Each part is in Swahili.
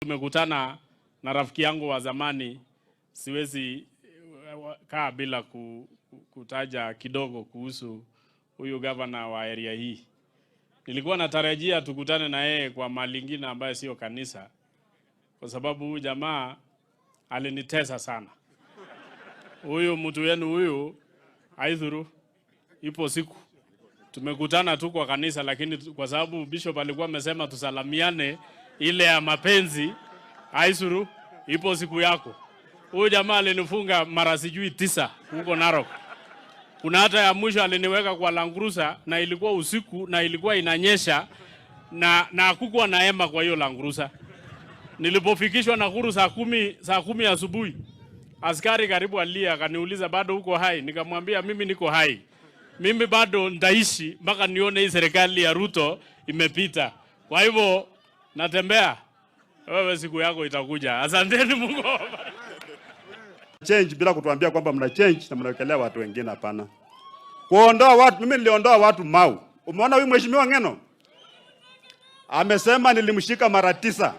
Tumekutana na rafiki yangu wa zamani, siwezi kaa bila kutaja kidogo kuhusu huyu gavana wa area hii. Nilikuwa natarajia tukutane na yeye kwa mali ingine ambayo sio kanisa, kwa sababu huyu jamaa alinitesa sana. Huyu mtu wenu huyu Aithuru, ipo siku tumekutana tu kwa kanisa, lakini kwa sababu bishop alikuwa amesema tusalamiane ile ya mapenzi, Aisuru, ipo siku yako. Huyu jamaa alinifunga mara sijui 9 huko Narok. Kuna hata ya mwisho aliniweka kwa Land Cruiser na ilikuwa usiku na ilikuwa inanyesha na hakukuwa na hema kwa hiyo Land Cruiser. Nilipofikishwa Nakuru saa 10 asubuhi, askari karibu alia, akaniuliza bado uko hai? Nikamwambia mimi niko hai. Mimi bado nitaishi mpaka nione hii serikali ya Ruto imepita. Kwa hivyo natembea, wewe siku yako itakuja. Asanteni, Mungu awabariki. Change bila kutuambia kwamba mna change na mnawekelea watu wengine, hapana. Kuondoa watu, mimi niliondoa watu Mau. Umeona huyu mheshimiwa Ng'eno amesema nilimshika mara 9.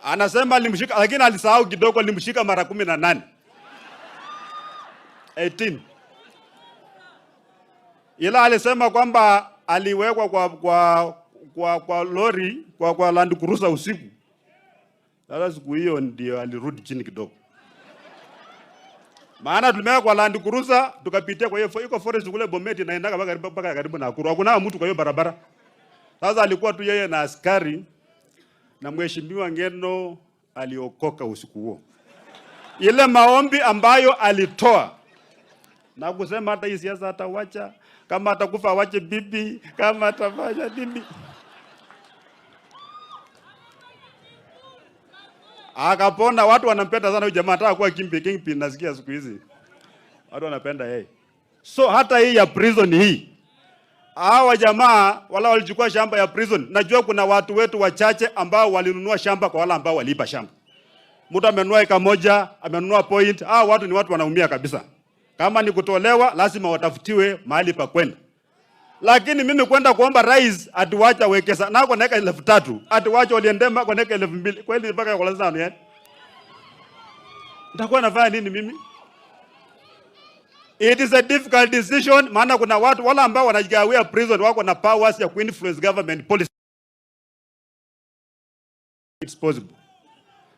Anasema alimshika, lakini alisahau kidogo, nilimshika mara 18. 18. Ila alisema kwamba aliwekwa kwa lori kwa Land Cruiser usiku. Sasa siku hiyo ndio alirudi chini kidogo. Maana tulimeweka kwa Land Cruiser tukapitia kwa hiyo iko forest kule Bomet inaenda mpaka karibu Nakuru. Hakuna mtu kwa hiyo barabara. Sasa alikuwa tu yeye na askari na mheshimiwa Ng'eno aliokoka usiku huo. Ile maombi ambayo alitoa na kusema hata hii siasa atawacha, kama atakufa awache bibi, kama atafanya nini. Akapona. Watu wanampenda sana huyu jamaa, anataka kuwa kingpin nasikia siku hizi. Watu wanapenda yeye. So hata hii ya prison hii, hawa jamaa wala walichukua shamba ya prison. Najua kuna watu wetu wachache ambao walinunua shamba kwa wale ambao waliiba shamba. Mtu amenunua eka moja, amenunua point. Hawa watu ni watu wanaumia kabisa. Kama ni kutolewa, lazima watafutiwe mahali pa kwenda. Lakini mimi kwenda kuomba rais atuache wekesa nako naweka 3,000, atuache waliendema kwa naweka 2,000. Kweli mpaka kwa lazima yani. Nitakuwa nafanya nini mimi? It is a difficult decision, maana kuna watu wala ambao wanajigawia prison wako na powers ya kuinfluence government policy. It's possible.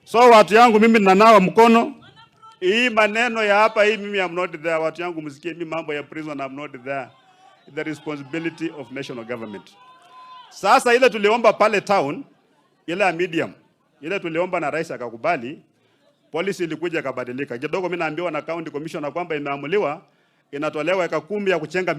So watu yangu mimi ninanawa mkono. Hii maneno ya hapa hii mimi I'm not there. Watu yangu msikie mimi mambo ya prison I'm not there. The responsibility of national government. Sasa ile tuliomba pale town, ile ya medium, ile tuliomba na rais akakubali, policy ilikuja ikabadilika. Kidogo mimi naambiwa na county commissioner kwamba imeamuliwa inatolewa eka 10 ya kuchenga.